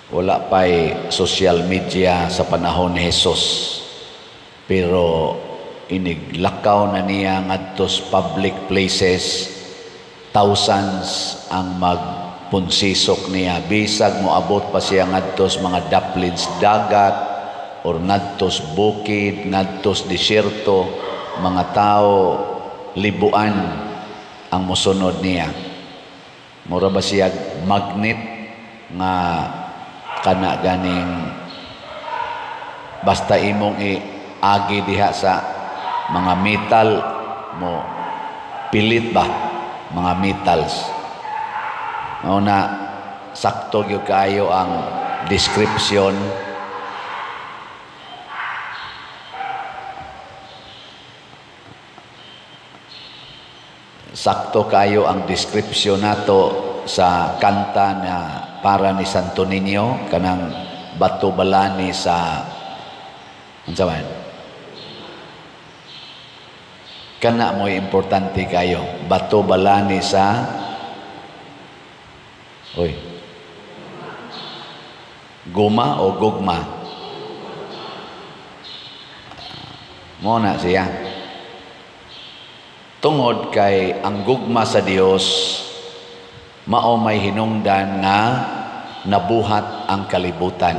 Wala pa'y social media sa panahon ni Jesus. Pero iniglakaw na niya ngadtos public places, thousands ang magpunsisok niya. Bisag moabot pa siya ngadtos mga daplins dagat or ngadtos bukid, ngadtos disyerto, mga tao libuan ang mosunod niya. Mura ba siya magnet nga kana ganing basta imong iagi diha sa mga metal mo pilit ba mga metals. Mao na sakto gyud kaayo ang description sakto kayo ang description nato sa kanta na para ni Santo Niño, kanang bato balani sa unsa man kana mo'y importante kayo, bato balani sa oy guma o gugma mo na siya. Tungod kay ang gugma sa Dios mao may hinungdan nga nabuhat ang kalibutan.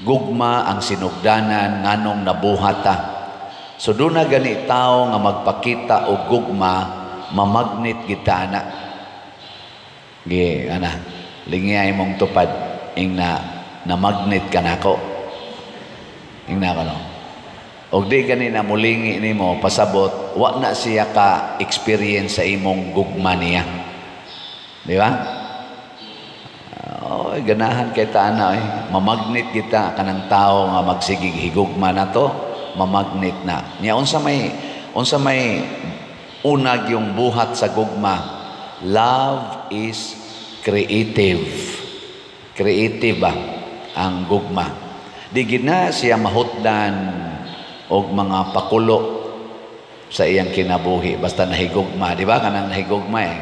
Gugma ang sinugdanan nganong nabuhat ta. So doon na gani tao nga magpakita og gugma, mamagnit kita ana. Gi ana, lingiyay mong tupad ing na namagnet ka nako. Ing na ka no. Og di gani na mulingi nimo pasabot, wa na siya ka experience sa imong gugma niya. Di ba? Oh, ganahan kay ta ana eh. Mamagnet kita kanang tao nga magsigig higugma na to, mamagnet na. Nya unsa may unag yung buhat sa gugma? Love is creative. Creative ba ang gugma? Di gid na siya mahutdan og mga pakulo sa iyang kinabuhi basta nahigugma, di ba? Kanang nahigugma eh.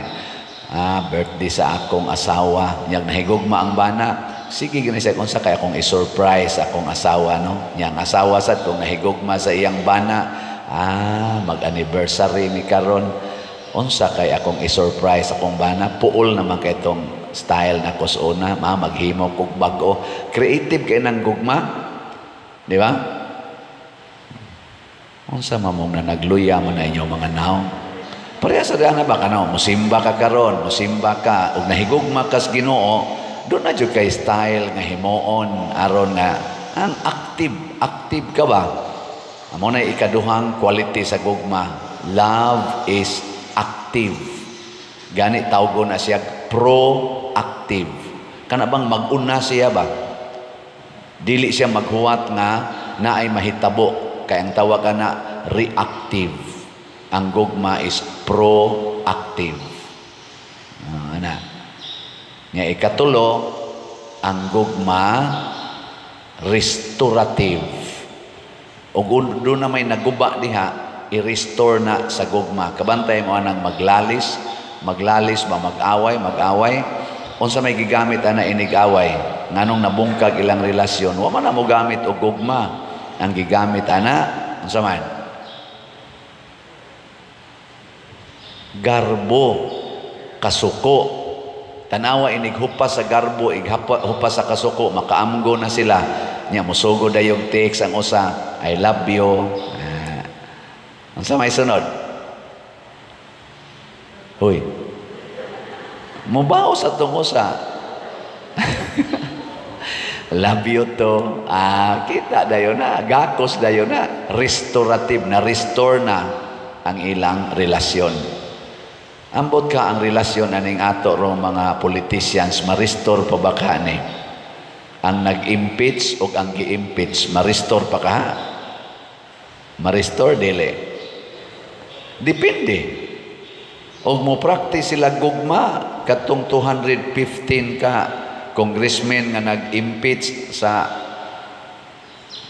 Ah, birthday sa akong asawa, niyang nahigugma ang bana. Sige gani siya kung sa kay akong i-surprise akong asawa no. Niyang asawa sad kung nahigugma sa iyang bana, ah, mag-anniversary mi karon. Unsa kay akong i-surprise akong bana? Puol naman kay tong style na sa una, ma maghimo kog bag-o. Creative kay nang gugma. Di ba? Unsa mamong na nagluya man na inyo mga naong. Pareha sa dana ba kanaw, musimba ka karon, musimba ka ug nahigugma kas Ginoo, do na jud kay style nga himuon aron nga ang active, active ka ba? Amo na ikaduhang quality sa gugma. Love is active. Gani tawgon na siya proactive. Kana bang mag-una siya ba? Dili siya maghuwat nga naay mahitabo. Kay ang tawag na reactive. Ang gugma is proactive. Ana. Nga ikatulo, ang gugma restorative. Ug doon na may naguba diha, i-restore na sa gugma. Kabantay mo anang maglalis, maglalis ba mag-away, mag-away. Unsa may gigamit ana inig-away? Nganong nabungkag ilang relasyon, wa man na mo gamit og gugma. Ang gigamit ana, unsa man? Garbo, kasuko. Tanawa inighupas sa garbo, ighupas sa kasuko, makaamgo na sila. Nya mosugo dayong text ang usa, I love you. Unsa may sunod? Hoy. Mubaw sa tong usa. Love you to. Ah, kita dayon na, gakos dayon na, restorative na, restore na ang ilang relasyon. Ambot ka ang relasyon aning ato rong mga politicians, ma-restore pa ba ka ni? Ang nag-impeach o ang gi-impeach, ma-restore pa ka? Ma-restore dili. Depende. Og mo practice sila gugma katong 215 ka congressmen nga nag-impeach sa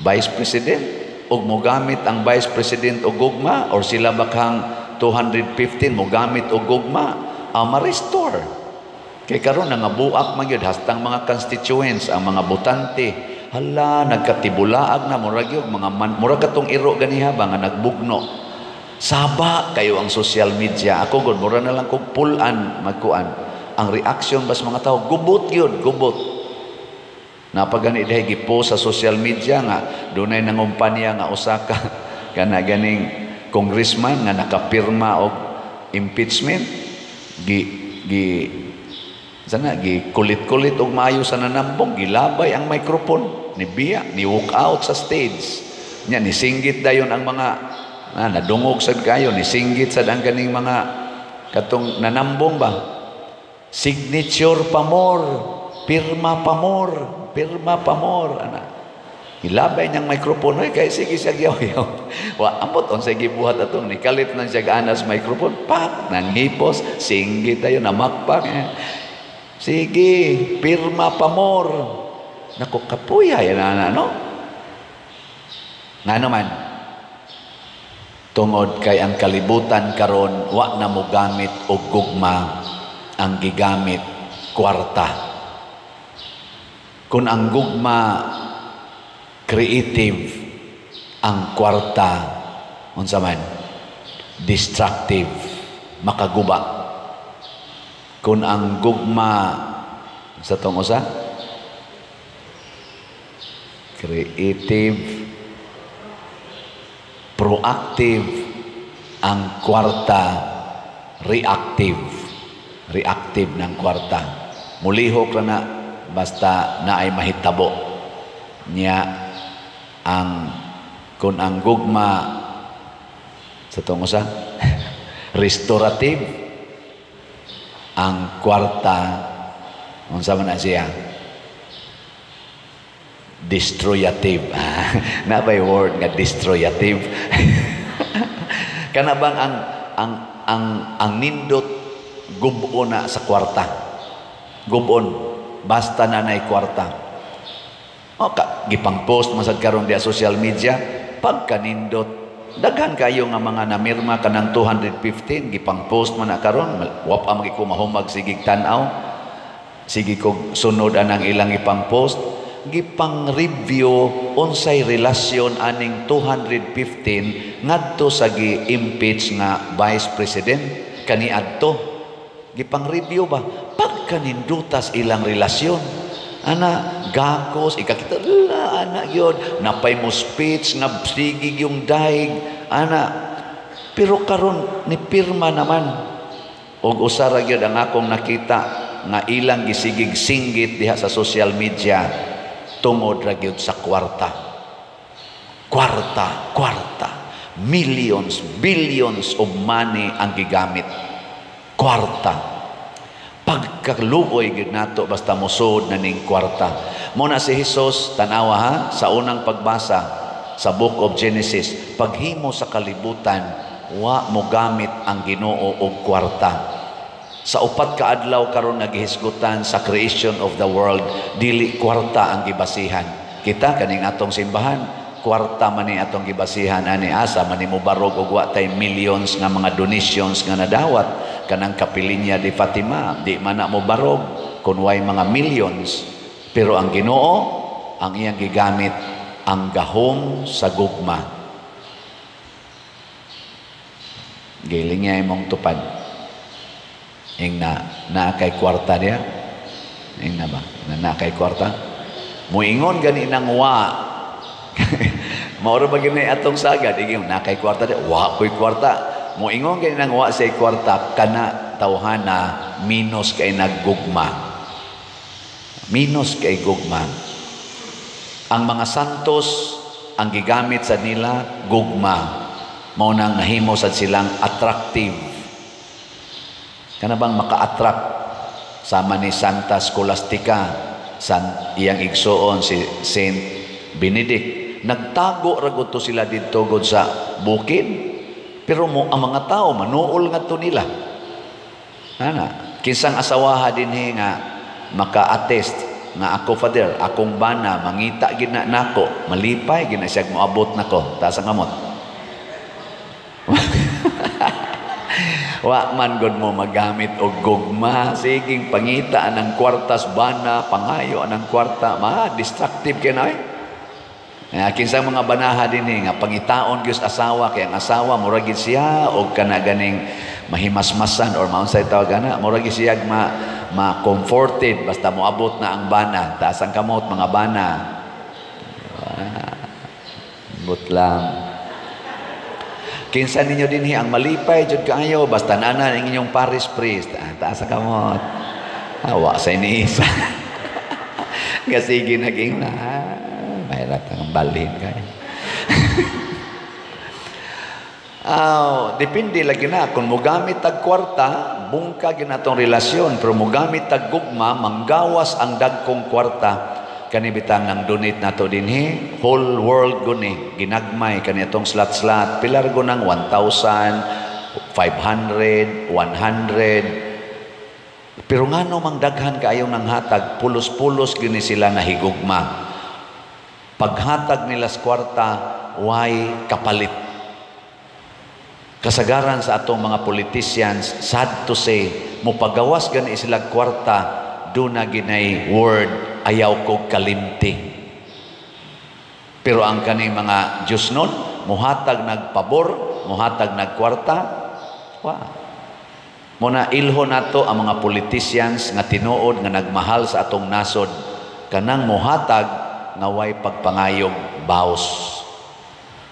vice president, og mogamit ang vice president og gugma or sila bakang 215 mogamit og gugma, ma-restore. Kay karon nangabuak man gyud hastang mga constituents, ang mga botante. Hala, nagkatibulaag na murag gyud mga man, murag katong iro ganiha ba nga nagbugno. Saba kayo ang social media. Ako gud mura na lang kog pulan magkuan. Ang reaction bas mga tao gubot gyud, gubot. Napagani dihay gipost sa social media nga dunay nangumpanya nga usa ka kana ganing congressman nga nakapirma og impeachment, gi gi sana gi kulit-kulit og maayo sa nanambong, gilabay ang microphone ni biya, ni walk out sa stage nya, ni singgit dayon ang mga nadungog sad kayo, ni singgit sad ang kaning mga katong nanambong ba, "Signature pa more, pirma pa more, pirma pa more," ana. Gilabay niyang microphone, oy, kay sige siya yaw-yaw. Wa ambot unsay gibuhat atong nikalit lang siya anas microphone, pak, nanghipos, singgit tayo namakpak. Eh. "Sige, pirma pa more." Naku, kapuya yan ana, no? Nga naman, tungod kay ang kalibutan karon wa na mo gamit og gugma, ang gigamit kwarta. Kung ang gugma creative, ang kwarta unsa man? Destructive, makaguba. Kung ang gugma sa tong usa creative, proactive, ang kwarta reactive. Reactive ng kwarta. Mulihok ra na basta naay mahitabo. Nya ang kung ang gugma sa tong usa restorative, ang kwarta unsa man na siya? Destroyative. Na ba'y word nga destroyative? Kana bang ang nindot gubo na sa kwarta, gubon basta na nay kwarta. O, ka, gipang post man sad karon diya social media pagkanindot. Daghan kayo nga mga namirma kanang 215, gipang post man na karon. Wa pa man ko mahumag, sige tan-aw, sige kog sunod anang ilang ipang post, gipang review unsay relasyon aning 215 ngadto sa gi-impeach nga vice president kaniadto. Gipang review ba, pagkanindutas ilang relasyon ana, gakos ikakita la ana gyud, napay mo speech nga sige yung daig ana, pero karon ni pirma naman. Og usa ra gyud ang akong nakita nga ilang gisigig singgit diha sa social media, tungod ra gyud sa kwarta. Kwarta, kwarta, millions, billions of money ang gigamit, kwarta. Pagkaluoy gyud nato basta mosud na ning kwarta. Mo na si Jesus, tanawa ha, sa unang pagbasa sa Book of Genesis, paghimo sa kalibutan, wa mo gamit ang Ginoo og kwarta. Sa 4 ka adlaw karon nagihisgutan sa creation of the world, dili kwarta ang gibasihan. Kita kaning atong simbahan, kwarta man ni atong gibasihan ani, asa man ni mobarog og wa tay millions nga mga donations nga nadawat? Kanang Kapilinya de Fatima, di man na mo barog kun way mga millions. Pero ang Ginoo, ang iyang gigamit ang gahom sa gugma. Giling niya imong tupad. Ing na naa kay kwarta diya. Ing na ba? Na naa kay kwarta. Muingon gani nang wa. Mauro ba gini atong sagad? Ingon na kay kwarta diya. Wa ko'y kwarta. Muingon gani nang wa say kwarta, kana tawhana minus kay naggugma. Minus kay gugma. Ang mga santos ang gigamit sa nila gugma. Mao nang nahimo sad silang attractive. Kana bang maka-attract sama ni Santa Scholastica, san iyang igsuon si Saint Benedict. Nagtago ra gud to sila didto gud sa bukid. Pero mo ang mga tao manuol ngadto nila. Ana, kinsang asawaha dinhi nga maka-attest nga ako, Father, akong bana mangita gid na nako, malipay gid na siya moabot nako, taas ang kamot. Wa man gud mo magamit og gugma, siging pangita ang kwartas bana, pangayo ang kwarta, ma destructive kay na eh. Kinsa mga banaha dinhi nga pangitaon gyud asawa, kay ang asawa murag gid siya og kana ganing mahimasmasan or maunsay tawag ana, murag gid siya ma ma comforted basta moabot na ang bana. Taas ang kamot, mga bana. But lang. Kinsa ninyo dinhi ang malipay jud kaayo basta nana ang inyong parish priest? Taas ang kamot. Wa sa iniisa. Kasige naging na. Mahirap ang balhin kay. Aw, depende lagi na kung mogamit tag kwarta, bungka ginatong relasyon, pero mogamit tag gugma, manggawas ang dagkong kwarta. Kani bitang nang donate nato dinhi, whole world guni ginagmay kani atong slot-slot, pilar go nang 1,500, 100. Pero ngano mang daghan kaayo nang hatag, pulos-pulos gini sila nahigugma. Paghatag nila sa kwarta, why kapalit? Kasagaran sa atong mga politicians, sad to say, mopagawas gani sila kwarta, do na ginay word, "Ayaw ko kalimti." Pero ang kaning mga Diyos nun, muhatag nagpabor, muhatag nagkwarta, wa. Muna ilho nato ang mga politicians nga tinuod nga nagmahal sa atong nasod, kanang muhatag nga way pagpangayog baos.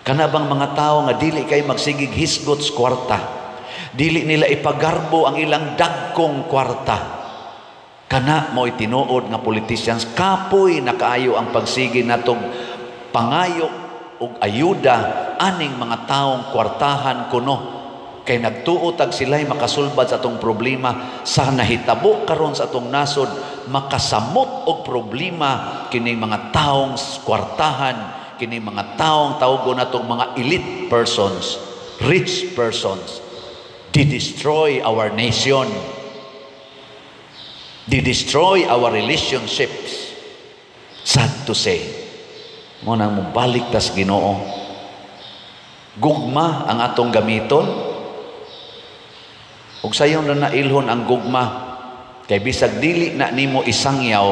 Kana bang mga tao nga dili kay magsigig hisgot sa kwarta, dili nila ipagarbo ang ilang dagkong kwarta. Kana mo'y tinuod nga politicians. Kapoy na kaayo ang pagsige natong pangayo og ayuda aning mga taong kwartahan kuno, kay nagtuo tag sila'y makasulbad sa atong problema. Sa nahitabo karon sa atong nasod, makasamot og problema kining mga taong kwartahan, kining mga taong tawgon natong mga elite persons, rich persons. They destroy our nation. They destroy our relationships. Sad to say. Mo nang mobalik tas Ginoo. Gugma ang atong gamiton. Ug sayon ra na ilhon ang gugma. Kay bisag dili na nimo isangyaw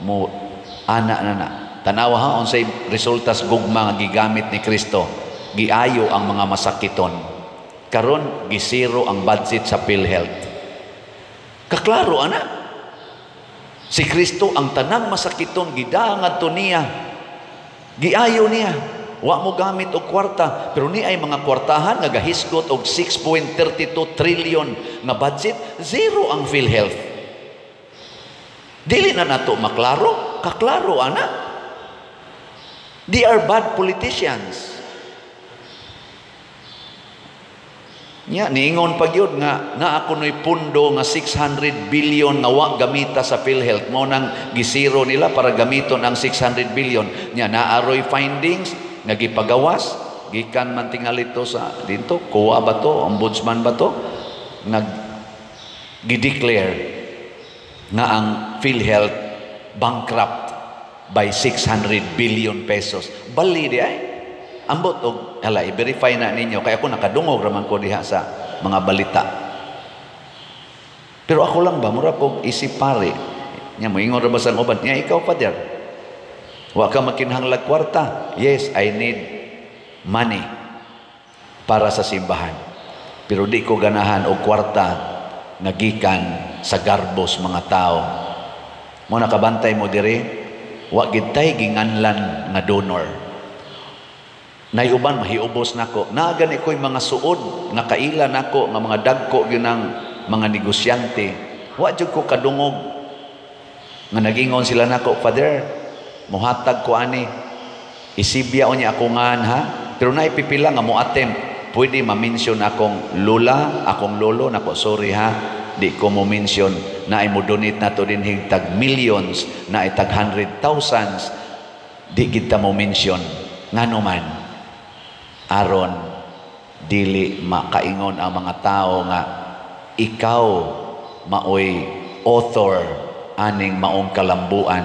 mo ana na na. Tanawa ha unsay resulta sa gugma nga gigamit ni Kristo. Giayo ang mga masakiton. Karon gisiro ang budget sa PhilHealth. Kaklaro ana. Si Kristo ang tanang masakiton gidangad to niya. Giayo niya. Wa mo gamit og kwarta, pero ni ay mga kwartahan nga gahisgot og 6.32 trillion nga budget, zero ang PhilHealth. Dili na nato maklaro, kaklaro ana. They are bad politicians. Nya niingon pa gyud nga naa kunoy pundo nga 600 billion nga wa gamita sa PhilHealth, mo nang gisiro nila para gamiton ang 600 billion. Nya naaroy findings nga gipagawas gikan man tingali to sa dinto, kuha ba to, ombudsman ba to, nag gideclare nga ang PhilHealth bankrupt by 600 billion pesos. Bali di ay. Ambot og hala, i-verify na ninyo kay ako nakadungog raman ko diha sa mga balita. Pero ako lang ba mura kog isip pare. Nya moingon ra ba sa uban? Nya ikaw, Father, wa ka makinahanglag kwarta. Yes, I need money para sa simbahan. Pero di ko ganahan og kwarta nga gikan sa garbos mga tao. Mo nakabantay mo diri, wa gid tay ginganlan nga donor. Naiuban mahiubos nako. Naa gani ko'y mga suod nga kaila nako nga mga dagko gyud ang mga negosyante. Wa jud ko kadungog nga nagingon sila nako, "Father, mohatag ko ani. Isibya unya ako ngan ha." Pero naipipila nga mo attempt, pwede ma-mention akong lola, akong lolo nako, "Sorry ha, di ko mo mention." Na ay mo donate na to din tag millions, na ay tag hundred thousands, di kita mo mention. Ngano man, aron dili makaingon ang mga tao nga ikaw maoy author aning maong kalambuan.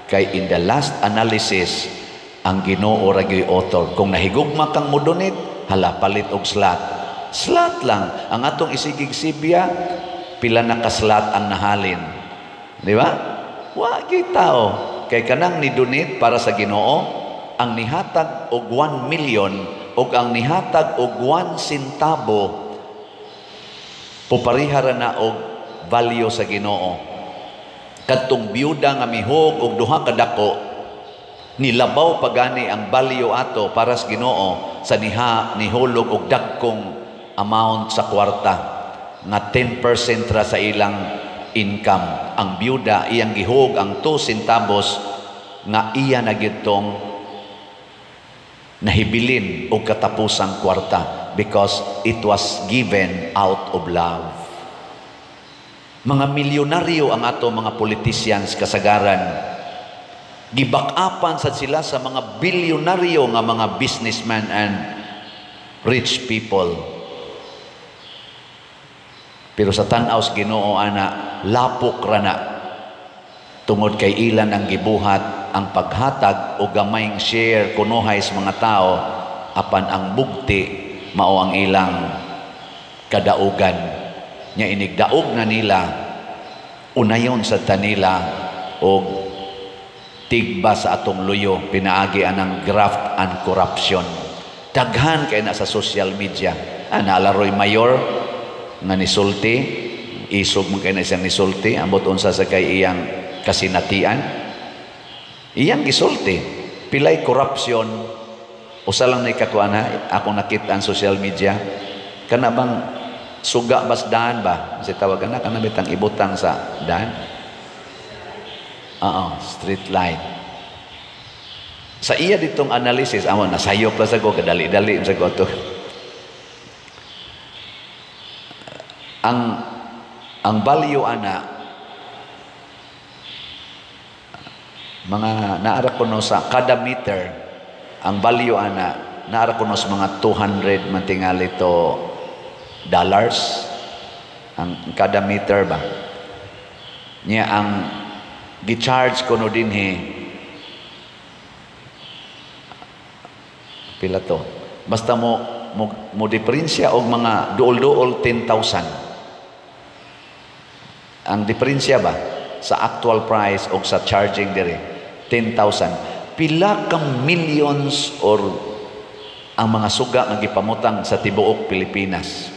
Kay in the last analysis, ang Ginoo ra gyud author. Kung nahigugma kang mo donate, hala, palit og slot. Slot lang. Ang atong isigig sibya, pila na ka slot ang nahalin. Di ba? Wa gyud tao. Kay kanang ni-donate para sa Ginoo, ang nihatag og 1 million og ang nihatag og 1 centavo, pupareha ra na og value sa Ginoo. Kadtong biyuda nga mihug og duha ka dako, nilabaw pagani ang value ato para sa Ginoo sa niha nihulog og dagkong amount sa kwarta nga 10% ra sa ilang income. Ang biyuda, iyang gihug ang 2 centavos nga iya na gitong nahibilin og katapusang kwarta because it was given out of love. Mga milyonaryo ang ato mga politicians kasagaran. Gibakapan sad sila sa mga bilyonaryo nga mga businessmen and rich people. Pero sa tan-aw sa Ginoo ana, lapok ra na tungod kay ilan ang gibuhat ang paghatag o gamayng share kunuhay sa mga tao, apan ang bugti mao ang ilang kadaugan. Nya inigdaog na nila, unayon sa tanila og tigba sa atong luyo pinaagi anang graft and corruption. Daghan kay na sa social media. Naalaroy mayor nga nisulti, isog man kay na siyang nisulti, ambot unsa sa kay iyang kasinatian. Iyang gisulti pilay corruption. Usa lang na ikakuan ha, ako nakita ang social media, kana bang suga bas daan ba si tawag na, kana bitang ibutang sa daan. Oo, street light. Sa iya ditong analysis, amo nasayop la sa ko, kadali-dali sa ko to. Ang value ana mga naara kuno sa kada meter, ang value ana naara kuno sa mga 200 man tingali to dollars ang kada meter ba. Niya ang gi-charge kuno dinhi pila to, basta mo diferensya og mga duol-duol 10,000 ang diferensya ba sa actual price og sa charging diri, 10,000. Pila ka millions or ang mga suga nga gipamutang sa tibuok Pilipinas.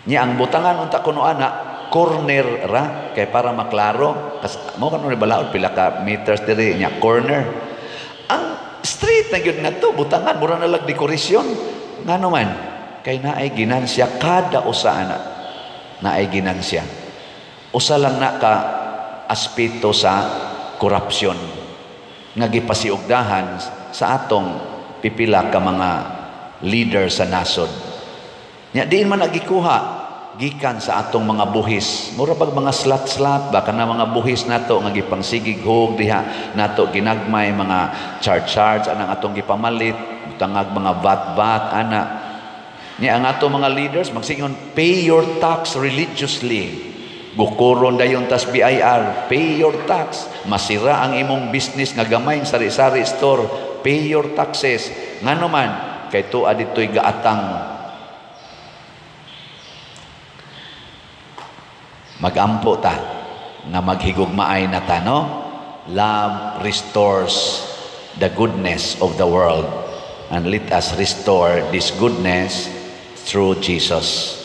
Nya ang butangan unta kuno ana corner ra kay para maklaro kas mo kanu ni balaod pila ka meters diri nya corner. Ang street na gyud ngadto butangan mura na lag dekorasyon. Ngano man kay naay ginansya kada usa ana. Naay ginansya. Usa lang na ka aspeto sa korupsyon nga gipasiugdahan sa atong pipila ka mga leader sa nasod. Nya diin man agikuha gikan sa atong mga buhis. Mura bag mga slat-slat ba kana mga buhis nato nga gipangsigig hug diha nato ginagmay mga charge-charge anang atong gipamalit, butangag mga VAT-VAT ana. Nya ang atong mga leaders magsingon, "Pay your tax religiously." Gukuron dayon tas BIR, "Pay your tax." Masira ang imong business nga gamay sari-sari store, "Pay your taxes." Ngano man kay tuwa dito'y gaatang. Magampo ta nga maghigugmaay na ta, no? Love restores the goodness of the world, and let us restore this goodness through Jesus.